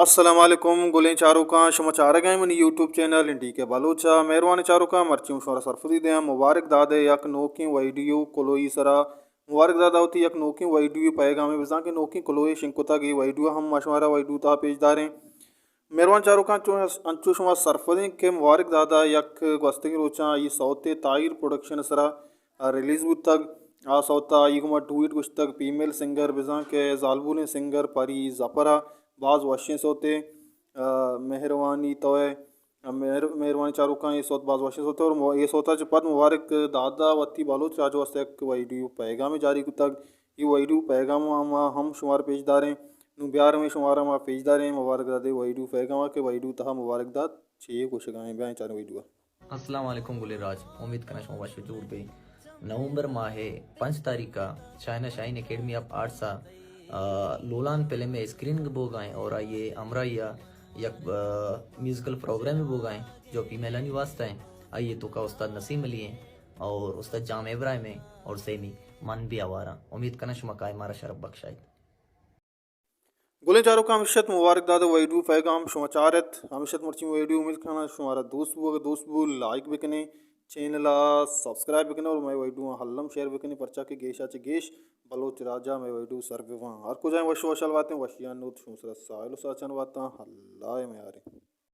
السلام علیکم گلیں چاروکاں، شما چارگ ءَ منی یوٹیوب چینل این ڈی کے بلوچ ءَ۔ مہروانیں چاروکاں، مرچی اوں شمارا سرپدی دیاں مبارک داد ءِ یک نوکیں ویڈیو کلوہی سرا۔ مبارک داد ءَ وتی یک نوکیں ویڈیو پیغامے بزاں کہ نوکیں کلوہے شنگ کتگ، اے ویڈیو ہم ما شمارا ویڈیو تہا پیش داریں۔ مہروان چاروکاں، چو انچو شما سرپدیں کہ مبارک داد ءَ یک گوستگیں روچاں آئی سوتے تاہیر پروڈکشن سرا ریلیز بوتگ۔ آ سوت ءَ آئی گوما ڈوئٹ گوشتگ، فیمیل سنگر بزاں کہ زالبولیں سنگر پری ظفر ءَ، باز وشیں سوتے، آ، مہروانی توئے، مہر-، مہروانی چاروکاں، اے سوت باز وشیں سوتے اور مو-، اے سوت ءَ چہ پد مبارک داد ءَ وتی بلوچ راج ءِ واستہ یک ویڈیو پیغامے جاری کتگ۔ اے ویڈیو پیغام ءَ ما ہم شمارا پیش داریں۔ نوں بیار ہمے شمارا ما پیش داریں مبارک داد ءِ ویڈیو پیغام ءَ کہ ویڈیو تہا مبارک داد چے گوشگا ایں۔ بیائیں چاریں ویڈیو ءَ۔ السلام علیکم گلیں راج، امید کناں شما وش و جوڑ بے۔ نومبر ماہ ءِ پنچ تاریخ ءَ China shine academy of arts ءَ، آ، لولان فلم ءِ اسکریننگ بوگ ءَ ایں اور آئی ءِ ہمراہی ءَ یک، آ، میوزیکل پروگرام بوگ ءَ ایں جو فیمیلانی واسطہ ایں۔ آئی ءِ توکا استاد نسیم علی ایں اور استاد جام ابراہیم ایں اور سیمی من بھی آواراں۔ امید کناں شما کائے مارا شرپ بخشائیت۔ گلیں چاروکاں، ہمیش ات مبارک داد ءِ ویڈیو پیغام شما چار ات۔ ہمیش ات مرچی ویڈیو، امید کناں شمارا دوست بو، اگہ دوست بو لائک بکنے، چینل ءَ سبسکرائب بکنے اور مئے ویڈیو الم شیئر بکنے، پرچا کہ گیش ءَ چہ گیش بلوچ راج ءَ مئے ویڈیو سر بباں۔ ہر کجا ایں وش وشحال باتیں، وشیانی نود شما سرا ساہیل و ساچان باتاں۔ اللہ ءِ میاریں۔